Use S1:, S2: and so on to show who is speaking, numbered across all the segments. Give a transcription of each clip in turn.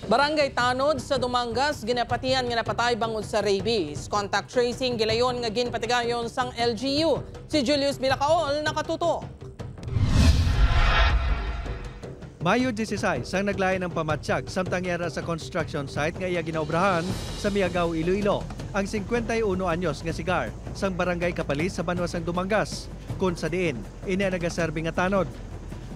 S1: Barangay Tanod sa Dumangas ginapatian nga napatay bangod sa rabies. Contact tracing gilayon nga ginpatigayon sang LGU. Si Julius Bilacaol nakatutok.
S2: Mayo 16, sang naglain ang pamatsyag samtang yara sa construction site nga iya ginaobrahan sa Miagao, Iloilo, ang 51 anyos nga sigar sang Barangay Kapalis sa Banwa sang Dumangas, kun sa diin ini nagaserbi nga tanod.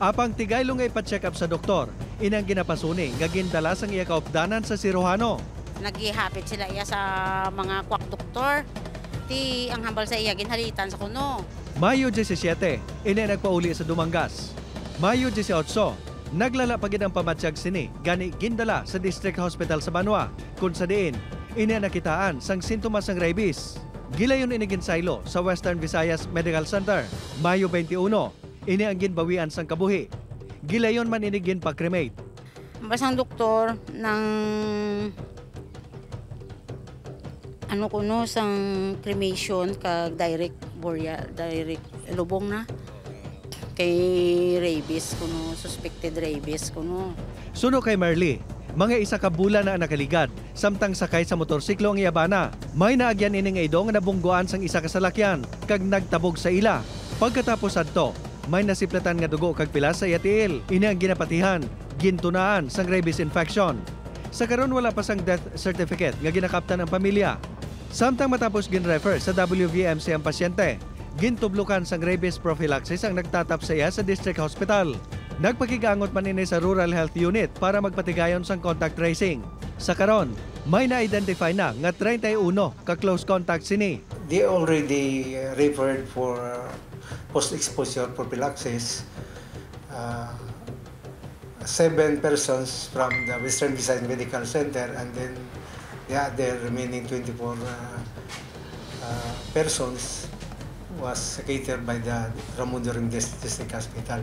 S2: Apang tigaylo nga ipa-check up sa doktor, inang ginapasuni nga gindala sang iya kaupdanan sa siruhano.
S3: Naghihapit sila iya sa mga kwak doktor. Ti ang hambal sa iya ginhalitan sa kuno.
S2: Mayo 17, ini nagpauli sa Dumangas. Mayo 18, naglala pa gid ang pamatsyag sini, gani gindala sa District Hospital sa Banwa, kun sa diin ini nakitaan sang sintomas sang rabies. Gilayon ini ginsaylo sa Western Visayas Medical Center. Mayo 21, ini ang ginbawian sang kabuhi. Gilayon man ini ginpa-cremate.
S3: Basang doktor ng ano kuno sang cremation kag direct burial, direct lubong na kay rabies kuno, suspected rabies kuno.
S2: Suno kay Merly, mga isa ka bulan na nakaligad samtang sakay sa motorsiklo ang iyabana. May naagyan ini nga ido nga nabungguan sang isa ka salakyan kag nagtabog sa ila. Pagkatapos adto, may nasiplatan nga dugo kag pilas sa iya tiil. Ini ang ginapatihan, gintunaan sang rabies infection. Sa karon wala pa sang death certificate nga ginakaptan ang pamilya. Samtang matapos ginrefer sa WVMC ang pasyente, gintublukan sang rabies prophylaxis ang nagtatap sa iya sa district hospital. Nagpakigangot man ini sa Rural Health Unit para magpatigayon sang contact tracing. Sa karon, may na-identify na nga 31 ka close contact sini.
S4: They already referred for post-exposure prophylaxis. 7 persons from the Western Visayas Medical Center and then the other remaining 24 persons was catered by the Ramon During District Hospital.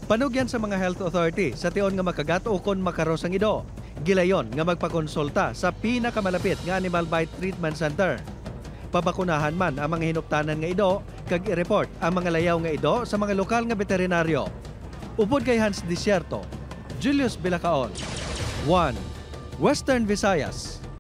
S2: Panugyan sa mga health authority sa tion nga makagat o kon makaros ang ido. Gilayon nga magpakonsulta sa pinakamalapit nga Animal Bite Treatment Center. Pabakunahan man ang mga hinuptanan nga ido kag i-report ang mga layaw nga ido sa mga lokal nga veterinaryo. Upod kay Hans Desierto, Julius Bilacaol, 1 Western Visayas.